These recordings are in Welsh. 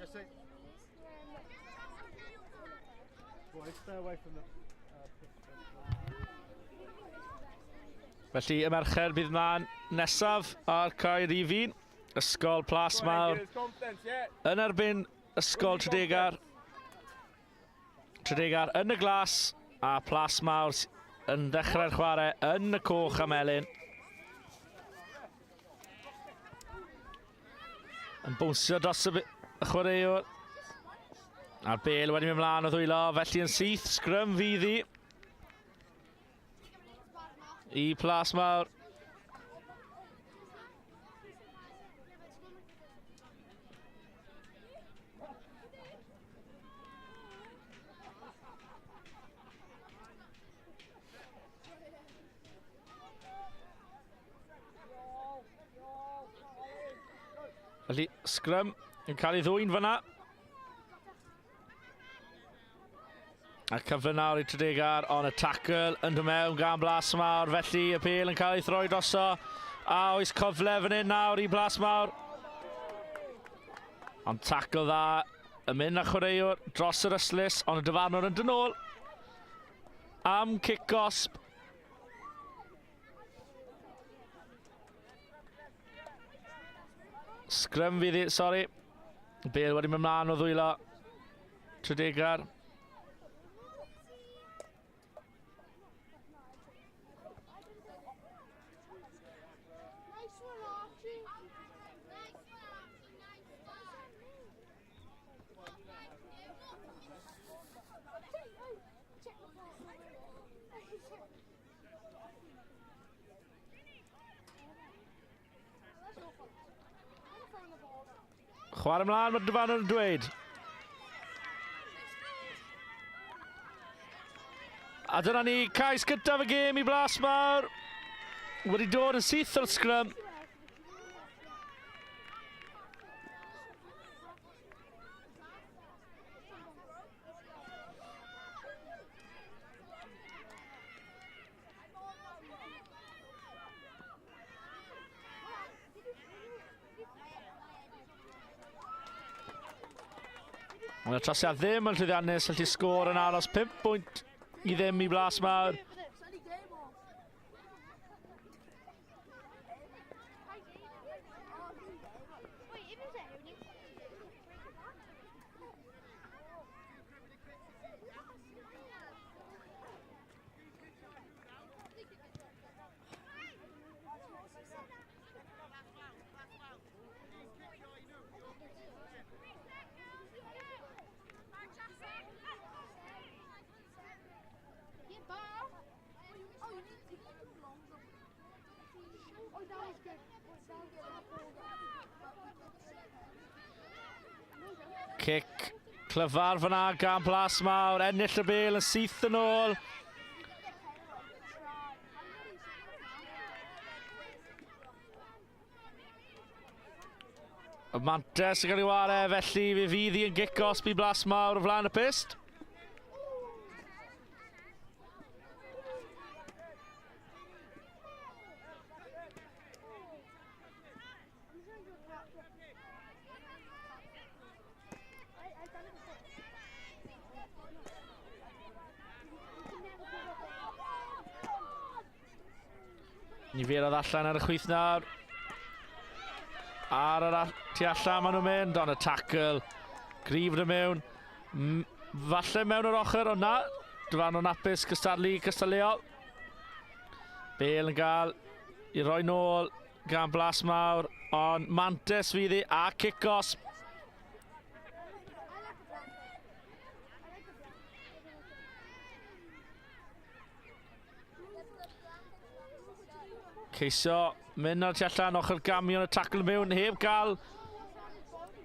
Jesse. Boys, stay away from the Felly y merched bydd mlaen nesaf ar cae rhif 1. Ysgol Plas Mawr yn erbyn Ysgol Tredegar. Tredegar yn y glas a Plas Mawr yn dechrau'r chwarae yn y coch a melyn. Yn bwnsio dros y, y chwaraewr. A'r bel wedi mynd mlaen o ddwylo, felly yn syth, sgrym fydd hi. I Plas Mawr. Felly, sgrym yn cael ei ddwyn fyna. A cyfle nawr i Tredegar, ond y tackle yn dod mewn gan Blas Mawr, felly y pêl yn cael ei throi droso. A oes cyfle fan hyn nawr i Blas Mawr. Ond tackle dda yn mynd â chwaraewr dros yr ystlys, ond y dyfarnwr yn dod nôl am cic gosb. Sgrym fydd hi, sori. Bale wedi mynd mlaen o ddwylo. Tredegar. Chwarae ymlaen, mae'r dyfarnwr yn dweud. A dyna ni, cais gyntaf y gêm i Blas Mawr. Wedi dod yn syth o'r sgrym. Ond y trosiad ddim yn llwyddiannus, felly sgôr yn aros 5 pwynt i ddim i Blas Mawr. Cic clyfar fyna gan Blas Mawr, ennill y bel yn syth yn ôl. Y mantes yn cael ei ware, felly fe fydd hi yn gic os bu Blas Mawr o flaen y pyst. Niferodd allan ar y chwith nawr. Ar yr tu allan maen nhw'n mynd, ond y tackle gryf yn y mewn. Falle mewn yr ochr, ond na. Dyfan o'n apus cystadlu cystadleuol. Bale yn gael i roi nôl gan Blas Mawr, ond mantes fydd hi a cic-os. Ceisio mynd ar tu allan, ochr gamion y tacl mewn, heb gael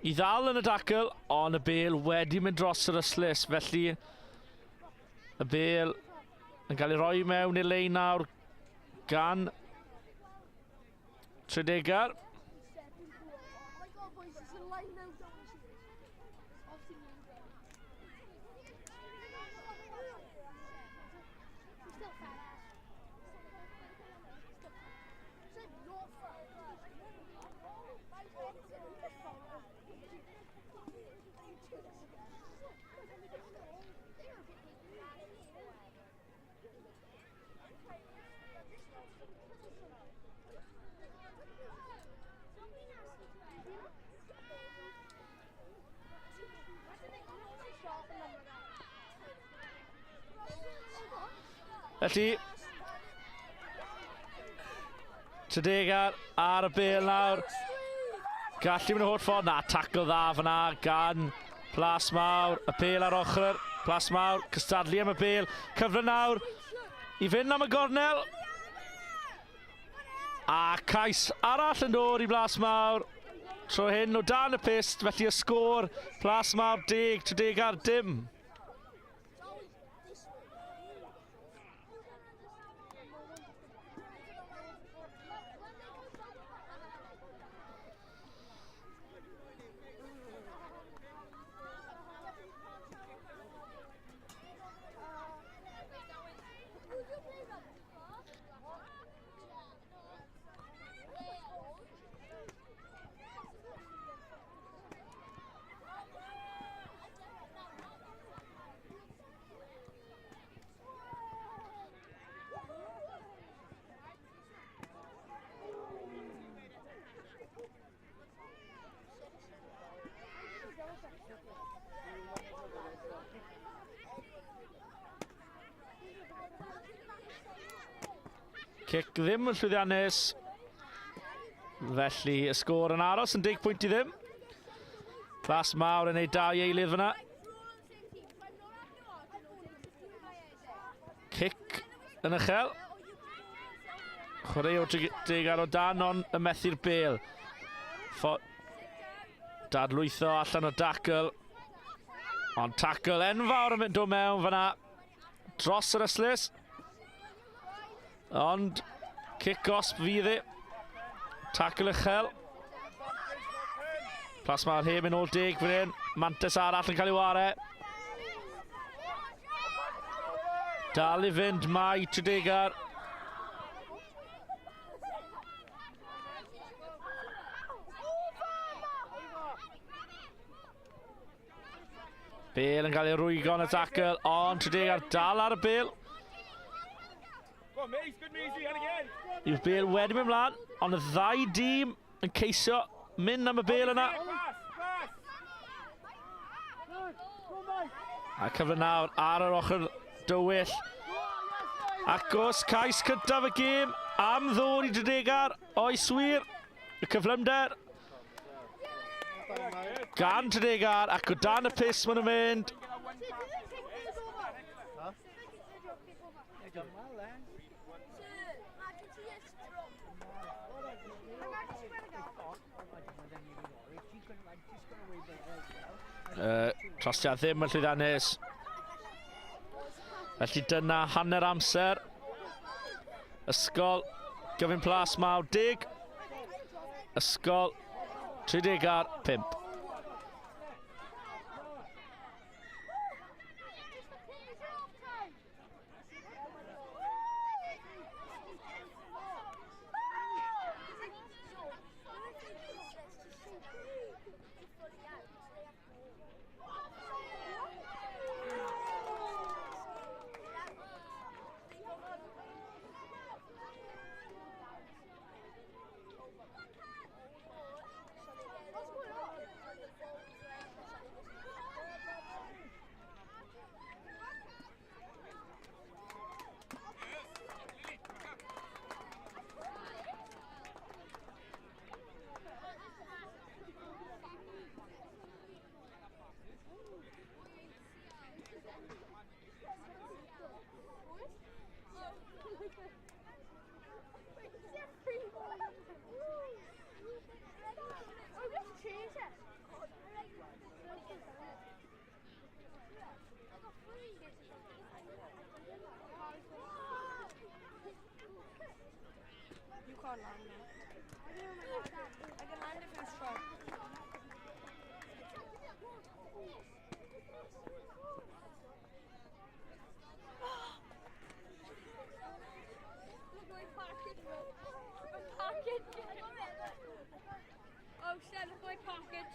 i ddal yn y dacl, ond y bel wedi mynd dros yr ystlys, felly y bel yn cael ei roi mewn i'r lein nawr gan Tredegar. Felly, Tredegar ar y bel nawr. Gallu mynd y holl ffordd. Na, tackle dda fyna gan Plas Mawr. Y bel ar ochr. Plas Mawr, cystadlu am y bel. Cyfle nawr i fynd am y gornel. A cais arall yn dod i Blas Mawr. Tro hyn o dan y pyst, felly y sgôr Plas Mawr 10, Tredegar dim. Cic ddim yn llwyddiannus. Felly y sgôr yn aros yn 10 pwynt i ddim. Plas Mawr yn ei dau eilydd fyna. Cic yn uchel. Chwarae o Tredegar o dan, ond y methu'r bel. Dadlwytho allan o dacl. Ond tacl enfawr yn mynd o mewn fyna. Dros yr ystlys. Ond cic gosb fydd e. Tacl uchel. Plas Mawr heb yn ôl deg fan hyn. Mantes arall yn cael ei ware. Dal i fynd mae Tredegar. Bale yn cael ei rwygo yn y tackle, ond Tredegar dal ar y bel. Yw'r bel wedi mynd mlaen, ond y ddau dîm yn ceisio mynd am y bel yna. A cyfle nawr ar yr ochr dywyll. Ac os cais cyntaf y gêm am ddod i Dredegar, oes wir, y cyflymder gan Tredegar ac o dan y pys maen nhw'n mynd. Trosiad ddim yn llwyddiannus. Felly dyna hanner amser. Ysgol Gyfun Plas Mawr 10. Ysgol 35. can't land that. I can land if it was strong. Look, my package. My package. Oh, shit, look my package.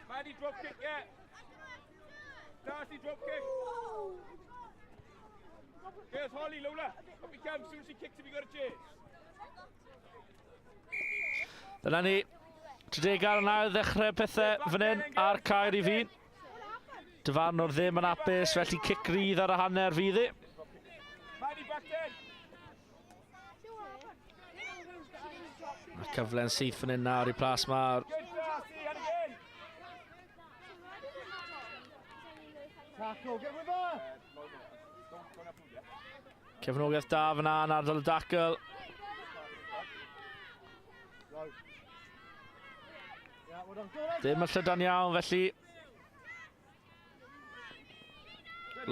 Maddie, drop kick, yeah. Darcy, drop kick. Here's Holly, Lola. Up he comes, as soon as she kicks him, we got a chase. Dyna ni, Tredegar yn ail ddechrau pethau fan hyn ar Caer i fi. Dyfarnwr ddim yn hapus, felly cic rydd ar y hanner fydd hi. Maddie, back ten. A cyfle'n syth fan hyn nawr i Plasmawr. Good, Darcy, and again. Tackle, get with her! Cefnogaeth da fyna yn ardal y dacl. Low. Yeah, well done. Go on, Ddim yn llydan iawn, felly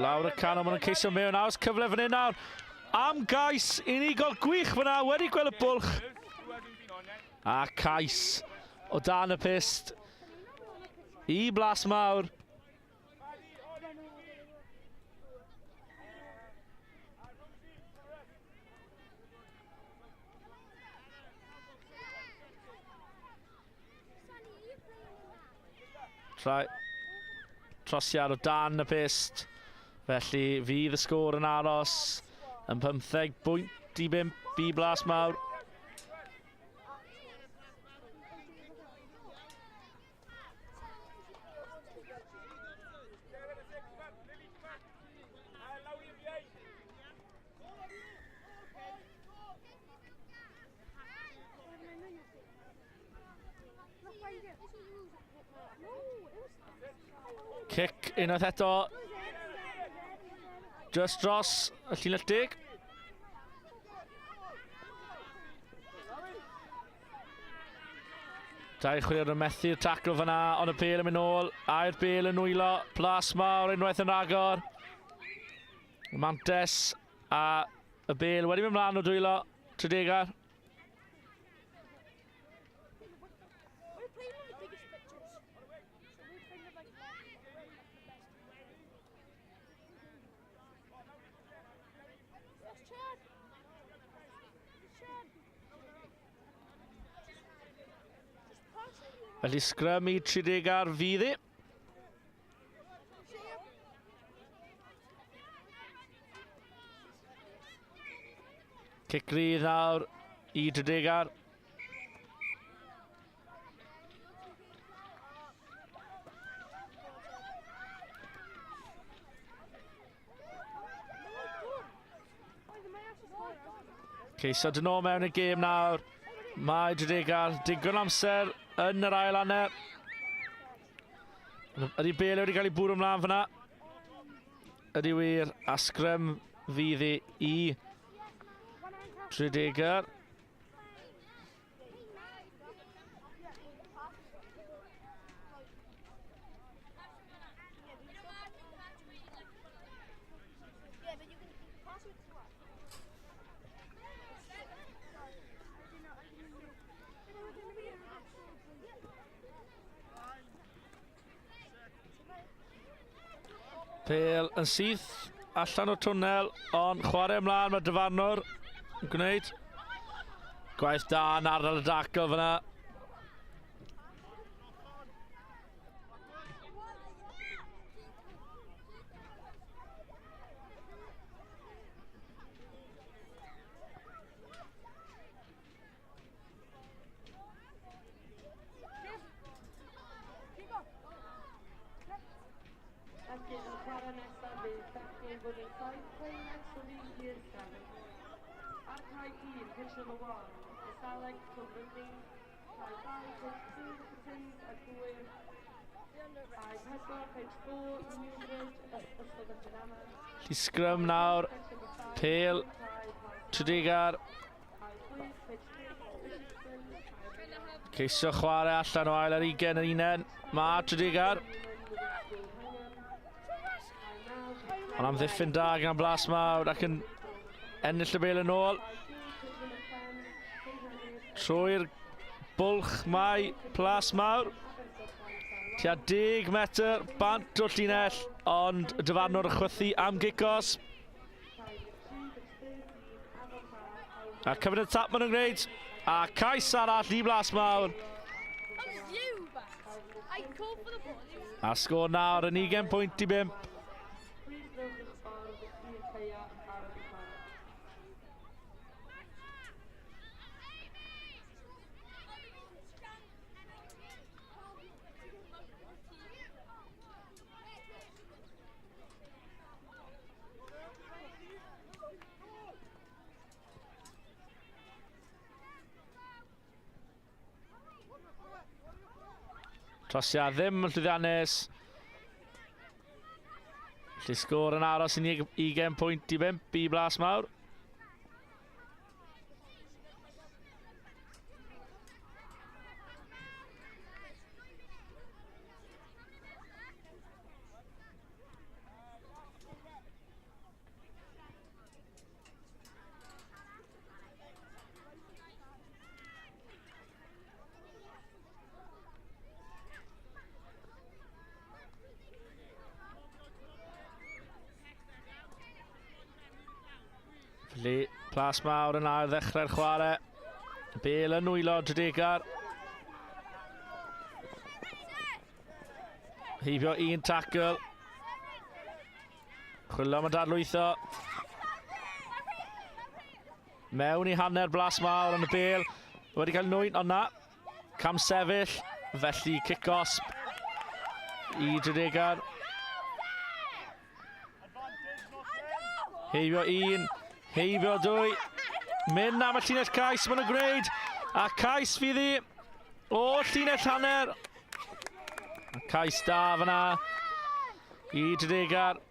lawr y canol, maen nhw'n ceisio mewn. Aws cyfle fan hyn nawr. Am gais unigol gwych fyna, wedi gweld y bwlch. Who hasn't been on yet? A cais o dan y pyst i Blasmawr. Maddie, Holly, And Rosie, for the rest. Trai, trosiad o dan y pyst. Felly fydd y sgôr yn aros yn 15 bwynt i 5 i Blasmawr. Sarah, the six, come up. Lily, come up. And Lowry in behind. Cic unwaith eto. Just dros y llinell deg. Dau chwaraewr yn methu'r tacl fyna, ond y bêl yn mynd nôl. A'r bêl yn nwylo. Plasmawr unwaith yn agor. Mantes a y bêl wedi mynd mlaen o dwylo. Tredegar. We're playing on the biggest pitches. So we're playing with like the best. Yes, Chad. Chad. Just pass it. Felly sgrym i Tredegar fydd hi. See ya. Cic rydd nawr i Tredegar. Ceisio dyn nhw mewn y gêm nawr. Mae Tredegar digon amser yn yr ail hanner. Ydy bêl wedi cael ei bwrw ymlaen fyna? Ydy wir, a sgrym fydd hi i Tredegar. Yeah, but you can pass it to us. Pel yn syth allan o'r twnnel, ond chwarae ymlaen mae'r dyfarnwr yn gwneud. Gwaith da yn ardal y dacl fyna. Felly, y chwarae nesaf fydd bechgyn blwyddyn 7 playing next will be year 7 boys. Ar cae 1, pitch number 1, Esaleg Cwm Cae 2, pitch 2, Cytund a Gwyr. Cae 4, pitch 4, Newbridge, Ysgol Dyffryn Aman. Felly sgrym nawr, pel, Tredegar. Ceisio chwarae allan o ail ar ugen yn unen. Mae Tredegar. Ond am ddiffyn da gan Blas Mawr ac yn ennill y bel yn ôl. Trwy'r bwlch mae Plas Mawr. Tua 10 metr bant o'r llinell, ond y dyfarnwr yn chwythu am gicos. A cyfnod tap maen nhw'n gwneud. A cais arall i Blas Mawr. A sgôr nawr yn 20 pwynt i 5. Trosiad ddim yn llwyddiannus. Felly sgôr yn aros yn 20 pwynt i 5 i Blas Mawr. Felly, Plas Mawr yn ail ddechrau'r chwarae. Bel yn nwylo Tredegar. Heibio un tackle. Chwilio am y dadlwytho. Mewn i hanner Blas Mawr yn y bel. Wedi cael nwyn, ond na. Cam sefyll, felly cic osb i Dredegar. Heibio un, heibio dwy. Mynd am y llinell cais, maen nhw'n gwneud. A cais fydd hi o llinell hanner. A cais da fyna i Dredegar.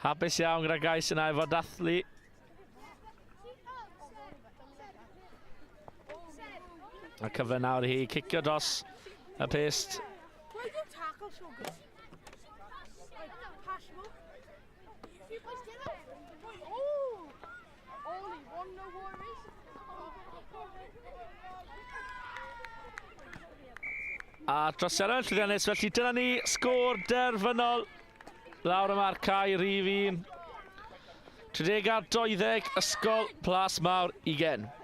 Hapus iawn gyda gais yna efo dathlu. A cyfle nawr i hi cicio dros y pist. A dros yn llwyddiannus, felly dyna ni sgôr derfynol lawr yma'r cae rhif 1. 30 ar 20, Ysgol Plas Mawr 20.